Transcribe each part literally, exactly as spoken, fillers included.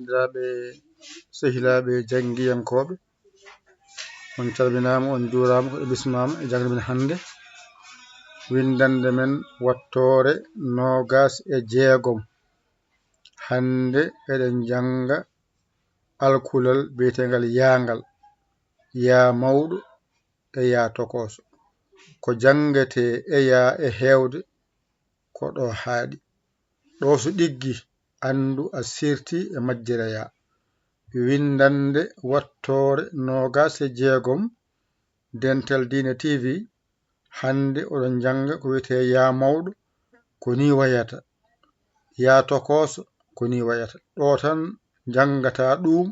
Banndiraaɓe, sehilaaɓe janngiyankooɓe, on calminaama, on njuuraama, ko e bismaama e jannde men hannde. Winndannde men wattoore noogaas e jeegom. Hannde eɗen njannga alkulal biyeteengal yaangal, yaa mawɗo e yaa tokooso. Ko janngetee e yaa e heewde, ko ɗo haaɗi. Ɗo so ɗiggi, anndu a sirti e majjere yaa. Winndannde wattoore noogaas e jeegom, Dental Diine T V, hannde oɗon njannga ko wiyetee yaa mawɗo, ko nii wayata. Yaa tokooso, ko nii wayata. Ɗo tan njanngata ɗum,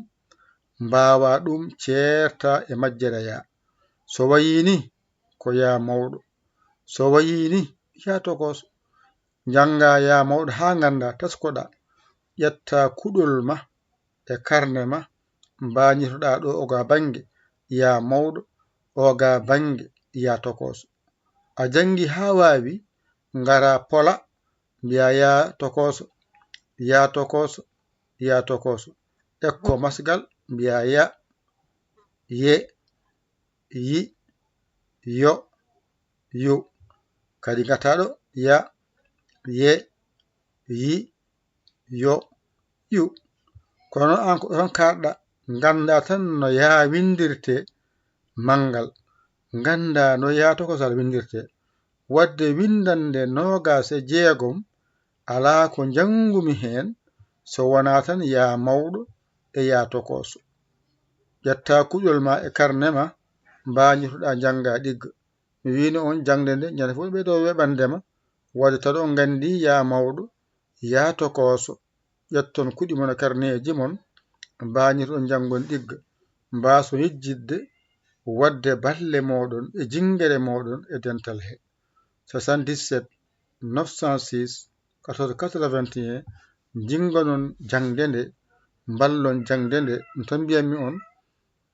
mbaawa ɗum ceerta e majjere yaa. So wayii nii, ko yaa mawɗo. So wayii nii, yaa tokooso. Njannga yaa mawɗo haa ngannda, taskoɗa, ƴetta kuɗol ma e karne ma, mbañirtoɗa ɗo oga bannge, yaa mawɗo, oga bannge, yaa tokooso. A janngi haa waawi, ngara pola, mbiya yaa tokooso, yaa tokooso, yaa tokooso. Ekko masgal, mbiya ya, ye, yi, yo, yu. Kadi ngata ɗo, ya, ye, yi, yo, yu. Kono an ko ɗon kaɗɗa, ngannda tan no yaa winndirte manngal, ngannda no yaa tokosal winndirte. Wadde winndannde noogaas e jeegom, alaa ko njanngumi heen so wonaa tan yaa mawɗo e yaa tokooso. Ƴetta kuɗol ma e karne ma, mbañirtoɗa njannga ɗigga. Mi wiino on jaŋde nde, ñande fof ɓeydo weɓande ma, wadde tawa on nganndi yaa mawɗo, yaa tokooso. Ƴetton kuɗi mon e karneeji mon, mbañirtoɗon njanngon ɗigga, mbaason yejjitde waɗde balle mooɗon e jinngere mooɗon e dental he. Soixante-dix-sept neuf cent six quatorze quatre-vingt-un, njinnganon jaŋde nde, mballon jaŋde nde, ɗum tan mbiyanmi on,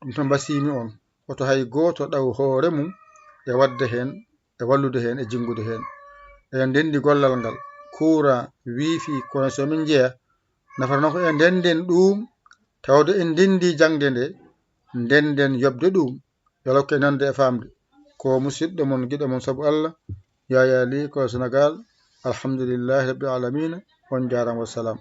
ɗum tan mbasiymi on. Hoto hay gooto ɗaw hoore mum e waɗde heen, e wallude heen, e jinngude heen. Eɗen ndenndi gollal ngal, courant, wifi, connexion min njeya. Nafata noon ko eɗen ndennden ɗum, tawde en ndenndi jaŋde nde, ndennden yoɓde ɗum. Yo Allah hokku en nande e faamde. Ko musidɗo mon, giɗo mon sabu Allah, Yaya Ly, ko Senegal. Alhamdulillahi Rabbil Alamina. On njaaraama, wassalam.